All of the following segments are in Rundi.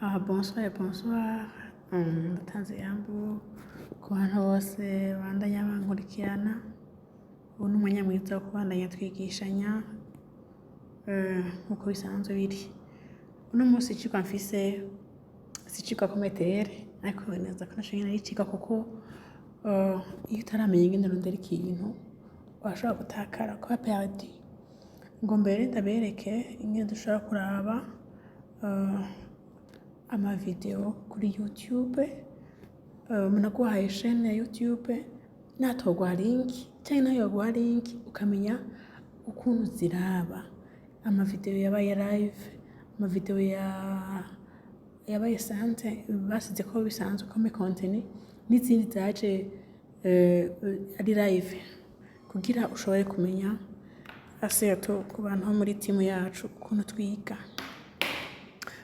Ah, bonsoir, bonsoir. Ndatanze yambu ku bantu bose bandanya bankurikirana. Ubu ni umwanya mwiza wo kubandanya twigishanya nkuko bisanzwe biri. Uno munsi icigwa mfise si icigwa kometere, ariko neza ko naco nyene ari icigwa, kuko iyo utaramenya ingene urondera ikintu urashobora gutakara, kuba perdu. Ngo mbere ndabereke ingene dushobora kuraba ama vidéo kuri YouTube. Umuntu aguhaye chaîne ya YouTube, natoguha link canke naho yoguha link, ukamenya ukuntu ziraba ama vidéo yabaye live, ama vidéo ya yabaye sante basizeko bisanzwe comme contenu, n'izindi zaje ari live, kugira ushobore kumenya surtout ku bantu bo muri team yacu ukuntu twiga.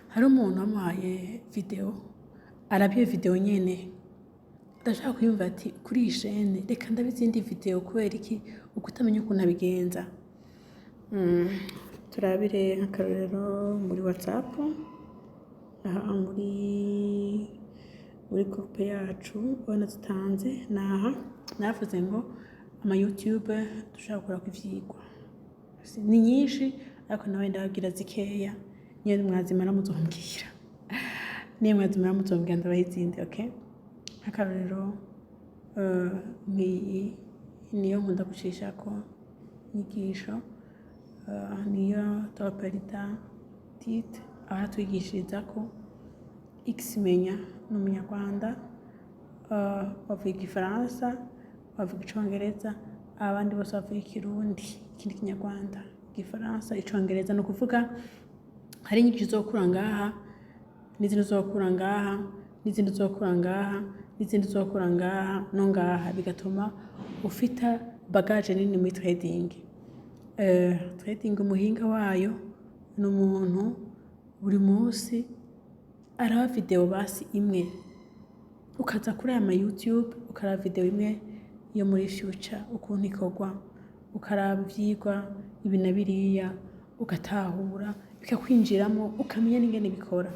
Hari umuntu wamuhaye vidéo, araba iyo vidéo nyene, ndashaka kwiyumva ati kuri iyi chaîne reka ndabe izindi vidéo. Kubera iki? Ukutamenya ukuntu abigenza. Turabire nk'akarorero muri WhatsApp, aha muri groupe yacu ubona zitanze. Naha naravuze ngo ama YouTube dushobora gukurako ivyigwa ni nyinshi, ariko nawe ndababwira zikeya. Niyo mwazimara muzombwira, niyo mwazimara muzombwira, ndabaha izindi. Okay, nk'akarorero nk'iyi niyo nkunda gucishako inyigisho, niyo Toperida Tite aho atwigishirizako. Xmenya ni Umunyarwanda, bavuga Igifaransa, bavuga Icongereza, abandi bose bavuga Ikirundi, ikindi Kinyarwanda, Igifaransa, Icongereza. Ni ukuvuga hari inyigisho uzokura ngaha, n'izindi uzokura ngaha, n'izindi uzokura ngaha, n'izindi uzokura ngaha no ngaha, bigatuma ufita bagage nini muri trading. Trading umuhinga wayo ni umuntu buri munsi araba vidéo basi imwe. Ukaza kuri aya ma YouTube ukaraba vidéo imwe yo muri future ukuntu ikorwa, ukaraba ivyigwa ibi na biriya, ugatahura, bikakwinjiramo, ukamenya n'ingene bikora.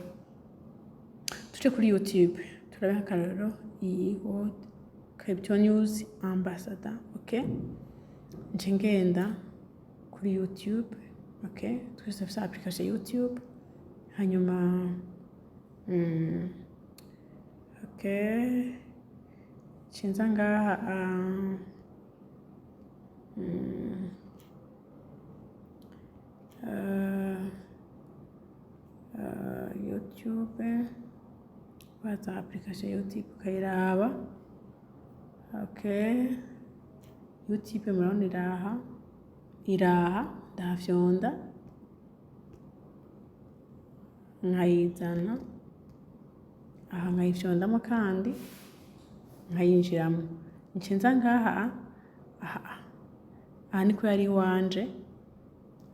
Tuje kuri YouTube turabe nk'akarorero iyi World Crypto News Ambassador. Okay, nce ngenda kuri YouTube. Okay, twese dufise application ya YouTube. Hanyuma okay, nca ngaha YouTube, waza application ya YouTube ukayiraba. Okay, YouTube murabona iraha, iraha, ndahafyonda nkayizana aha, nkayifyondamo kandi nkayinjiramo. Nce nza ngaha, aha aha niko yari iwanje,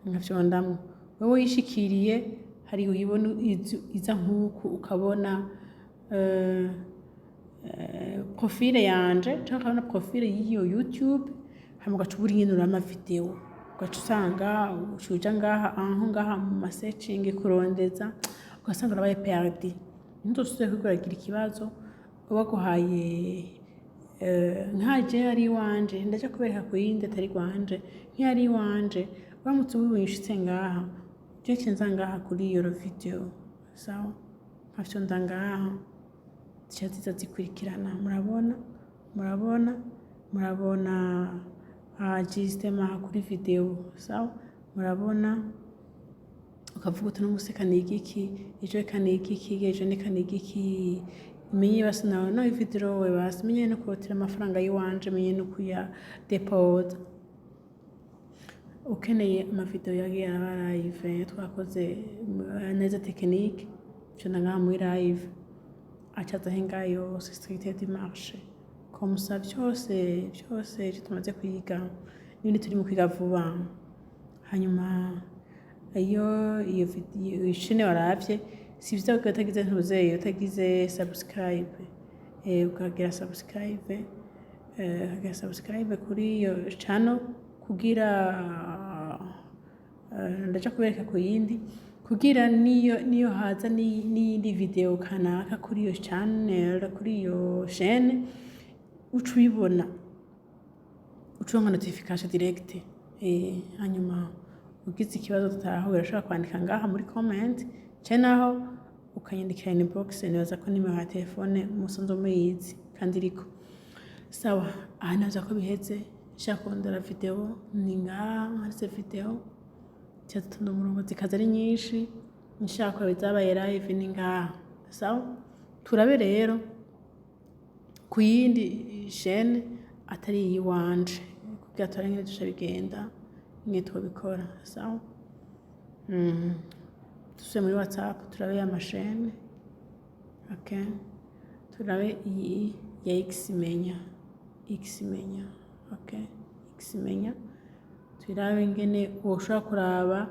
nkafyondamwo. Wewe wishikiriye hari uyibona iza nk'uku, ukabona profile yanje canke ukabona profile y'iyo YouTube, hama ugaca ubura ingene uraba ama vidéo, ugaca usanga uca uja ngaha aho ngaha mu ma searching kurondeza, ugasanga urabaye perdu. Ntuzosubire kwiguragira ikibazo baguhaye. Nkaje ari iwanje, ndaja kubereka ku yindi atari rwanje. Nk'iyo ari iwanje, uramutse ubibonye ushitse ngaha, je nca nza ngaha kuri iyo vidéo, sawa, nkafyonda ngaha, zica ziza zikurikirana. Murabona, murabona, murabona aha justement aha kuri vidéo, sawa. Murabona, ukavuga uti uno musi reka nige iki, ejo reka nige iki, ejo reka nige iki, menye basi nawe no withdraw, basi menye no kurotira amafaranga yiwanje, menye no kuyadepoza. Ukeneye ama vidéo yagiye araba live twakoze neza technique, fyonda ngaha muri live, acaza ngaha yose, structure du marché, comme ça vyose vyose ivyo tumaze kwiga n'ibindi turi mu kwiga vuba. Hanyuma iyo iyo chaîne waravye, si vyiza ko utagize ntuzeye utagize subscribe, ukagira subscribe, ukagira subscribe kuri iyo channel, kugira ndaja kubereka ku yindi, kugira Kugira niyo haza n'iyindi video kanaka kuri iyo channel, kuri iyo chaîne, uca ubibona, uca uronka notification direct. Hanyuma ugize ikibazo tutaho, urashobora kwandika ngaha muri comment, canke naho ukanyandikira inbox. Nibaza ko nimero ya telefone musanzwe muyizi kandi iriko. Sawa, aha nibaza ko biheze. Nshaka kurondera video, ni ngaha handitse video, zitonda umurongo, zikaza ari nyinshi. Nshaka kuraba izabaye live, ni ngaha. Sawa, turabe rero ku yindi chaîne atari iyiwanje, kugira turabe ingene duca bigenda, ingene twobikora. Sawa, dusubiye muri WhatsApp, turabe ya ma chaîne. Okay, turabe iyi ya X Menya, X Menya. Okay, X Menya, turabe ingene woshobora kuraba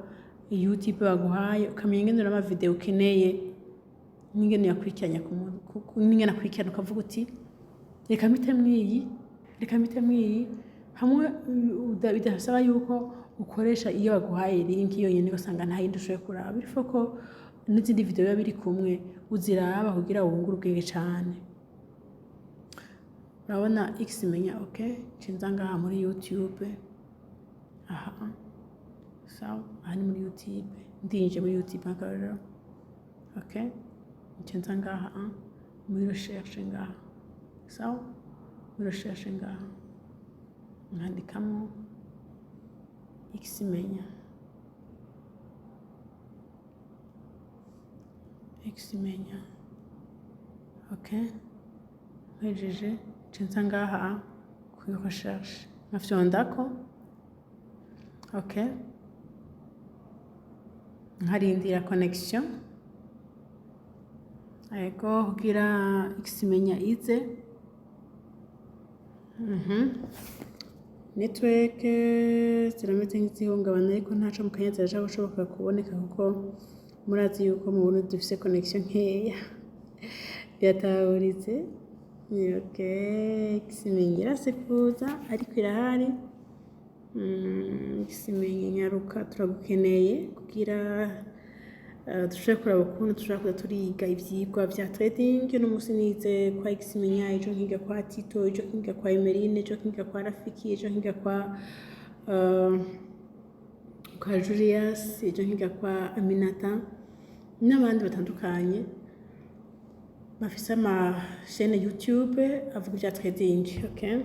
YouTube baguhaye, ukamenya ingene uraba video ukeneye n'ingene uyakurikiranya n'ingene akurikirana, ukavuga uti: "Reka mpitemwo iyi, reka mpitemwo iyi." Hamwe bidasaba yuko ukoresha iyo baguhaye link yonyene, ugasanga nta yindi ushoboye kuraba. Il faut ko n'izindi video biba biri kumwe uziraba kugira wungure ubwenge cane. Urabona X Menya. Okay, nca ngaha muri YouTube aha. Sawa, aha ni muri YouTube, ndinjiye muri YouTube nk'akarorero. Okay, nca ngaha muri recherche ngaha. Sawa, muri recherche ngaha nkandikamo X Menya, X Menya. Okay, mpejeje nca nza ngaha kuri recherche, nkafyondako. Okay, nkarindira connexion, ego, kugira X Menya ize. Network zirameze nk'izihungabana, ariko ntaco, mu kanya ziraja gushoboka kuboneka, kuko murazi yuko mu Burundi dufise connexion nkeya, biratahuritse. Okay, X Menya irase kuza, ariko irahari. X Menya, nyaruka, turagukeneye kugira dushobore kuraba ukuntu dushobora kuza turiga ivyigwa vya trading. Uno musi nize kwa X Menya, ejo nkiga kwa Tito, ejo nkiga kwa Emeline, ejo nkiga kwa Rafiki, ejo nkiga kwa Julius, ejo nkiga kwa Aminata n'abandi batandukanye bafise ama chaîne YouTube avuga ivya trading. Okay,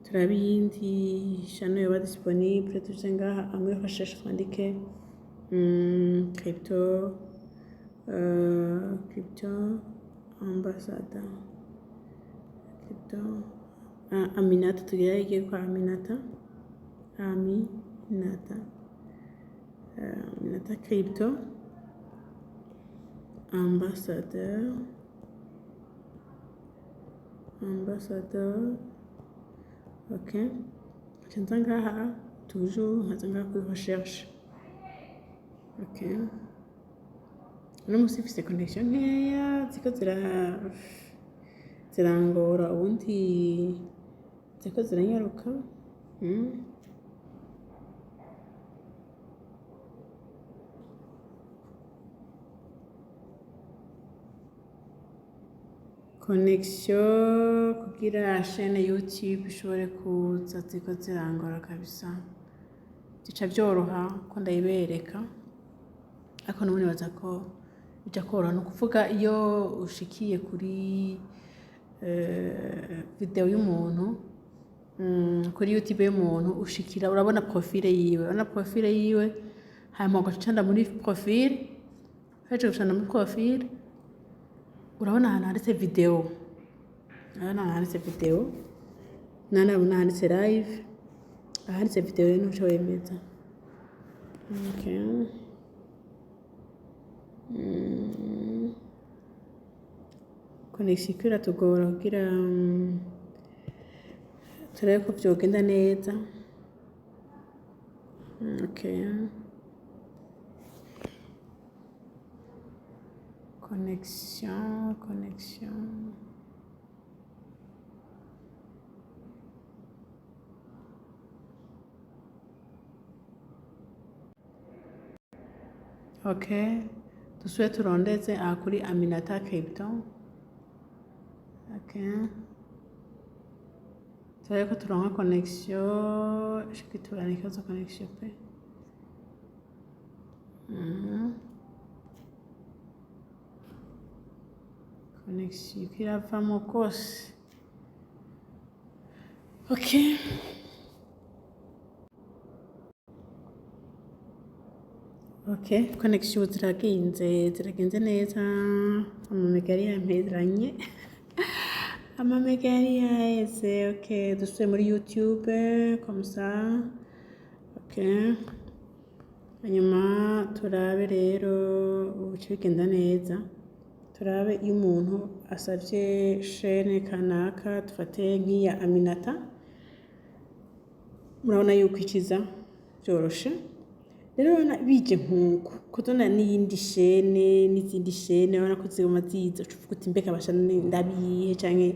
turabe iyindi chaîne yoba disponible. Tuje ngaha muri recherche, twandike crypto ambassador, crypto Aminata. Tugerage kwa Aminata, Aminata, Aminata crypto ambassador, ambassador. Okay, nca ngaha toujours, nkaza ngaha kuri recherche. Okay, uno musi mfise connexion nkeya, ziko zirangora, ubundi ziriko ziranyaruka. Connexion kugira chaîne YouTube ishobore kuza, ziriko zirangora kabisa. Bica vyoroha ko ndayibereka, ariko n'ubu nibaza ko bija koroha. Ni ukuvuga iyo ushikiye kuri video y'umuntu, kuri YouTube y'umuntu, ushikira urabona profile yiwe, urabona profile yiwe, hanyuma ugaca ucanda muri profile. Uhejeje gucanda muri profile, urabona ahantu handitse video, urabona ahantu handitse video, nanabona handitse live. Ahanditse video rero ntuca wemeza. Okay. Connexion iko iratugora kugira turabe ko vyogenda neza. Okay. Connexion, connexion. Ok, dusubire turondeze aha kuri Aminata Crypto. Ok, turabe ko turonka connexion. Shiki turana ikibazo connexion pe. Connexion iko iravamo rwose. Ok, connexion ziragenze neza. Amamega yari yamperanye, amamega yari yaheze. Ok, dusubiye muri YouTube comme ça. Ok, hanyuma turabe rero ubuce bigenda neza. Turabe iyo umuntu asavye chaîne kanaka, dufate nk'iya Aminata, murabona yuko ikiza byoroshe. Rero urabona bije nkuko kuzona n'iyindi chaîne n'izindi chaîne, urabona ko ziguma ziza, uca uvuga uti: "Mbega basha ndabihe?" Canke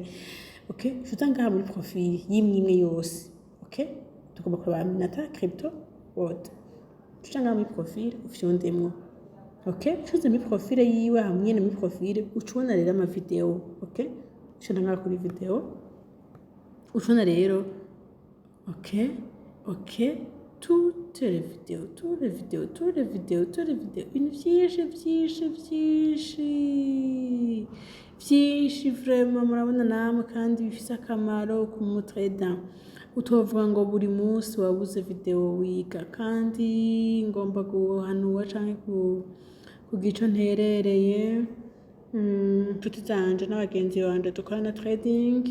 ok, uca ngaha muri profil y'imwe imwe yose. Ok, tugomba kuraba Aminata Crypto World. Uca ngaha muri profil, ufyondemwo. Ok, ucuze muri profil yiwe hamwe nyene muri profil, uca ubona rero ama video. Ok, uca ngaha kuri video, uca ubona rero, ok, toutes les vidéos, toutes les vidéos, toutes les vidéos, toutes les vidéos, ibintu vyinshi vyinshi vyinshi vyinshi vraiment, murabona namwe, kandi bifise akamaro ku mu trader. Utovuga ngo buri munsi wabuze video wiga. Kandi ngomba guhanura canke kugira ico nterereye inshuti zanje n'abagenzi banje dukorana trading.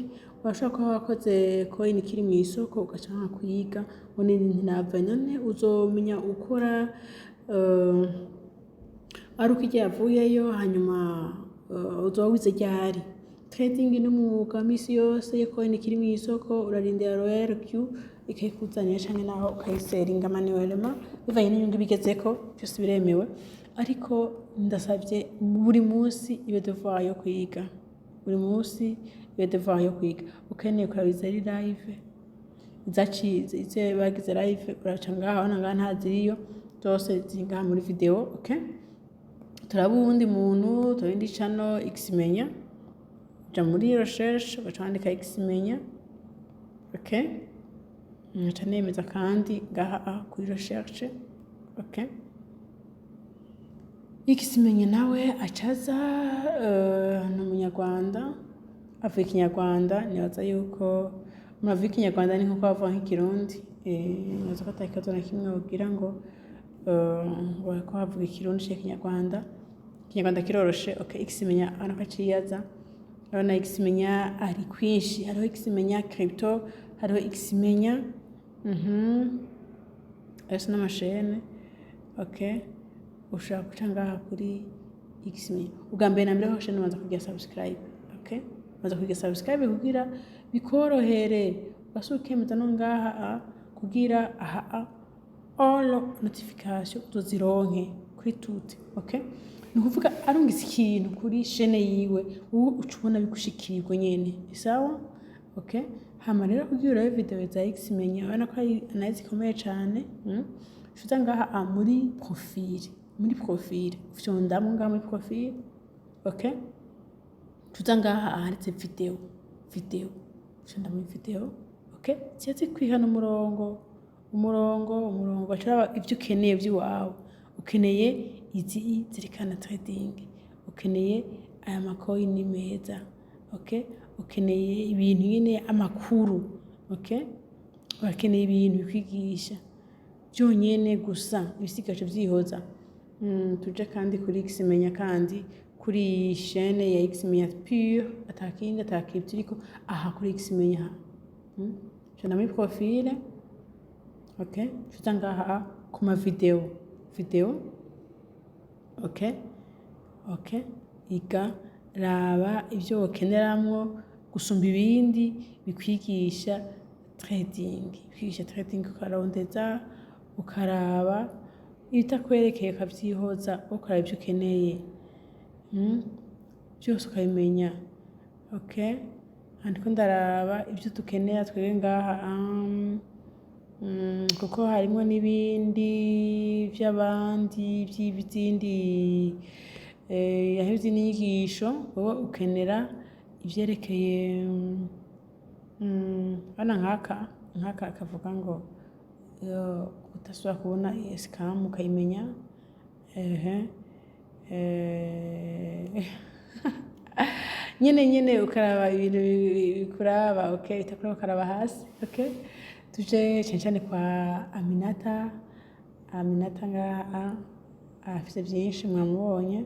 Urashobora kuba wakoze coin ikiri mw'isoko, ugaca nka kuyiga ngo ntinava. None uzomenya ukora ari uko irya yavuyeyo? Hanyuma uzoba wize ryari? Trading ni umwuga wa misi yose. Iyo coin ikiri mw'isoko, urarindira Royal Q ikayikuzanira, canke naho ukayiseringa manuellement bivanye n'inyungu ibigezeko, byose biremewe. Ariko ndasavye, buri munsi ibe devoir yo kwiga, buri munsi ibe devoir yo kwiga. Ukeneye kuraba izari live, izacize, izo bagize live, uraca ngaha. Urabona ngaha nta ziriyo, zose ziri ngaha muri video. Okay, turaba uwundi muntu, turaba indi channel, Xmenya. Uja muri recherche, ugaca wandika Xmenya. Okay, nkaca nemeza kandi ngaha kuri recherche. Okay, Xmenya nawe acaza, ni umunyarwanda, avuga ikinyarwanda. Nibaza yuko umuntu avuga ikinyarwanda ni nkuko bavuga nk'ikirundi. Nibaza ko ata kibazo na kimwe wogira ngo bariko bavuga ikirundi canke ikinyarwanda. Ikinyarwanda kiroroshe. Okay, Xmenya urabona ko aciye aza. Urabona Xmenya ari kwinshi: hariho Xmenya Crypto, hariho Xmenya, ayo n'ama chaîne. Okay, ushobora guca ngaha kuri Xmenya. Ubwa mbere na mbere ho chaîne ubanza kugira subscribe. Okay, ubanza kugira subscribe kugira bikorohere, ugasuka ukemeza no ngaha kugira aha all notification uzozironke kuri toutes. Okay, ni ukuvuga arungitse ikintu kuri chaîne yiwe, wowe uca ubona bigushikirwa nyene. Ni sawa. Okay, hama rero kugira urabe video za Xmenya, urabona ko ari nayo zikomeye cane. Uca ngaha muri profil, muri profil ufyondamwo ngaha muri profil. Okay, uca ngaha ahanditse video, video, ufyonda muri video. Okay, ziba zikwihana umurongo, umurongo, umurongo, ugaca uraba ivyo ukeneye vy'iwawe. Ukeneye izi zerekana trading, ukeneye aya ma coin meza, okay, ukeneye ibintu nyene amakuru, okay, urakeneye ibintu bikwigisha byonyene gusa, ibisigaje vyihoza. Tuje kandi kuri Xmenya, kandi kuri chaîne ya Xmenya pure, atakindi, atakibyo iriko aha kuri Xmenya. Jana muri profil. Okay, tuza ngaha ku ma video, video. Okay, iga raba ibyo wokeneramwo gusumba ibindi bikwigisha trading, bikwigisha trading, ukarondeza, ukaraba ibitakwerekeye ukavyihoza, ukaraba ibyo ukeneye. Byose ukabimenya. Okay, handiko ndaraba ibyo dukenera twebwe ngaha. Kuko harimo n'ibindi vy'abandi vy'izindi, hariho izindi nyigisho. Wowe ukenera ivyerekeye hano nkaka kavuga ngo kudasubira kubona scam ukayimenya. Ehe, nyene ukaraba ibintu bikuraba, okay, bitakuraba ukaraba hasi. Okay, tuje cane cane kwa Aminata. Aminata ngaha afise vyinshi, mwamubonye,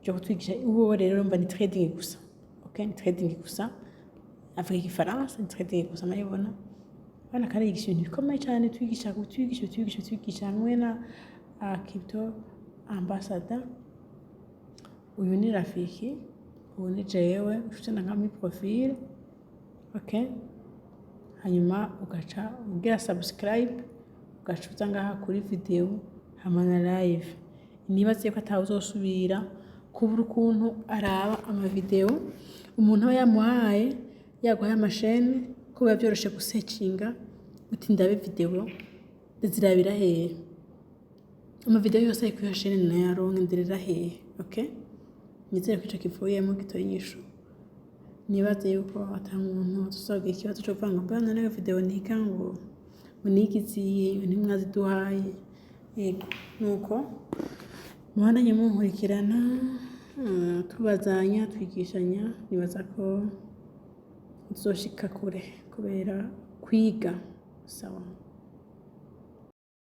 vyo kutwigisha. Uwo rero urumva ni trading gusa, okay, ni trading gusa, avuga igifaransa, ni trading gusa. Murabibona bana, karigisha ibintu bikomeye cyane, twigisha, twigisha, twigisha, twigisha hamwe na Crypto Ambassador. Uyu ni Rafiki, ubu ni jewe ufite na nka muri profile. Okay, hanyuma ugaca ugira subscribe, ugaca uza ngaha kuri video hamwe na live. Nibaze ko atawe uzosubira kubura ukuntu araba amavideo umuntu aba yamuhaye, yaguhaye amashene, ko biba byoroshe gusecinga uti: "Ndabe video, ndazirabira hehe? Amavideo yose ari kuri iyo shene nayaronke, nderera hehe?" Okay, nizere ko ico kivuyemo gitoye inyishu. Nibaze yuko ata muntu tuzagira ikibazo co kuvuga ngo: "Mbona none video niga ngo nigiziye ntimwaziduhaye?" Yego, nuko muhandanye munkurikirana, tubazanya, twigishanya. Nibaza ko tuzoshika kure kubera kwiga. Sawa.